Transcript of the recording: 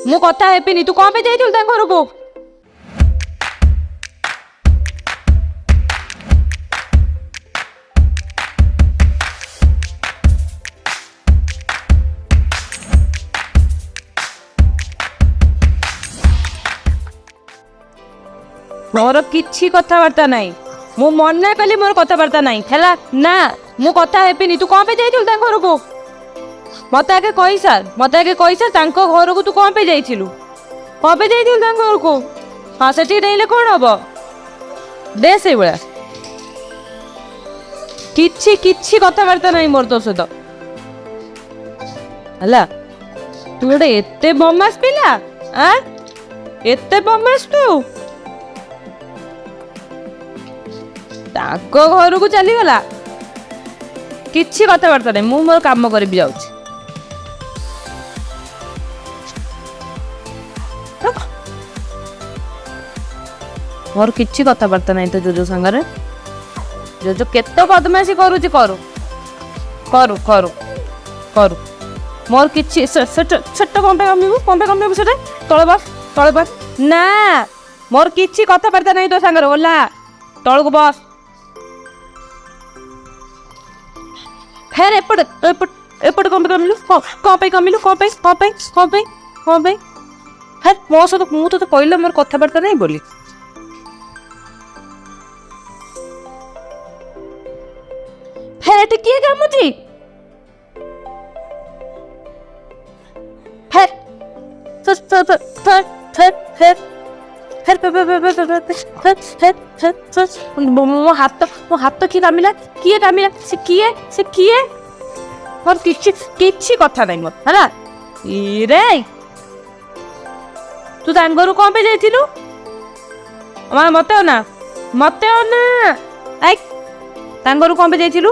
ମୁଁ କଥା ହେବିନି। ତୁ କ'ଣ ପାଇଁ ଯାଇଥିଲୁ ତାଙ୍କ ଘରକୁ? ମୋର କିଛି କଥାବାର୍ତ୍ତା ନାହିଁ। ମୁଁ ମନା କଲି, ମୋର କଥାବାର୍ତ୍ତା ନାହିଁ, ହେଲା ନା? ମୁଁ କଥା ହେବିନି। ତୁ କ'ଣ ପାଇଁ ଯାଇଥିଲୁ ତାଙ୍କ ଘରକୁ? ମତେ ଆଗେ କହି ସାର୍, ମତେ ଆଗେ କହି ସାର୍, ତାଙ୍କ ଘରକୁ ତୁ କ'ଣ ପାଇଁ ଯାଇଥିଲୁ? କ'ଣ ପାଇଁ ଯାଇଥିଲୁ ତାଙ୍କ ଘରକୁ? ହଁ, ସେଠିକି ଡେଇଁଲେ କ'ଣ ହବ? ଦେ ସେଇଭଳିଆ। କିଛି କିଛି କଥାବାର୍ତ୍ତା ନାହିଁ ମୋର ତୋ ସହିତ, ହେଲା? ତୁ ଗୋଟେ ଏତେ ବମାସ ପିଲା, ଆଁ? ଏତେ ବମାସ ତୁ? ତାଙ୍କ ଘରକୁ ଚାଲିଗଲା। କିଛି କଥାବାର୍ତ୍ତା ନାହିଁ। ମୁଁ ମୋର କାମ କରିବି ଯାଉଛି। ରଖ। ମୋର କିଛି କଥାବାର୍ତ୍ତା ନାହିଁ ତ ଜୋଜୋ ସାଙ୍ଗରେ। ଜୋଜୋ କେତେ ବଦମାସି କରୁଛି କରୁ, କରୁ କରୁ କରୁ। ମୋର କିଛି ସେଟା କ'ଣ ପାଇଁ କମିବୁ? କ'ଣ ପାଇଁ କମିବୁ ସେଟା? ତଳେ ବସ, ତଳେ ବସ। ନା, ମୋର କିଛି କଥାବାର୍ତ୍ତା ନାହିଁ ତୋ ସାଙ୍ଗରେ। ଓଲା, ତଳକୁ ବସ। ଫେର ଏପଟେ ଏପଟେ ଏପଟେ କ'ଣ ପାଇଁ କମିଲୁ? କ'ଣ ପାଇଁ କମିଲୁ? କ'ଣ ପାଇଁ, କ'ଣ ପାଇଁ, କ'ଣ ପାଇଁ, କ'ଣ ପାଇଁ? ଫେର ମୋ ସହିତ, ମୁଁ ତୋତେ କହିଲେ ମୋର କଥାବାର୍ତ୍ତା ନାହିଁ ବୋଲି। ଫେର ଏଠି କିଏ କାମୁଛି? ଫେର ଫେର ଫେର ଫେର ଫେର ଫେର ଫେର ଫେର ଫେର ଫେର ଫେର ଫେର। ମୋ ହାତ, ମୋ ହାତ କିଏ କାମିଲା? କିଏ କାମିଲା? ସେ କିଏ? ସେ କିଏ? ମୋର କିଛି କିଛି କଥା ନାହିଁ ମୋର, ହେଲା? ଇରେ, ତୁ ତାଙ୍କ ଘରକୁ କ'ଣ ପାଇଁ ଯାଇଥିଲୁ? ମତେ ଅନା, ମତେ ଅନା। I, ତାଙ୍କ ଘରକୁ କ'ଣ ପାଇଁ ଯାଇଥିଲୁ?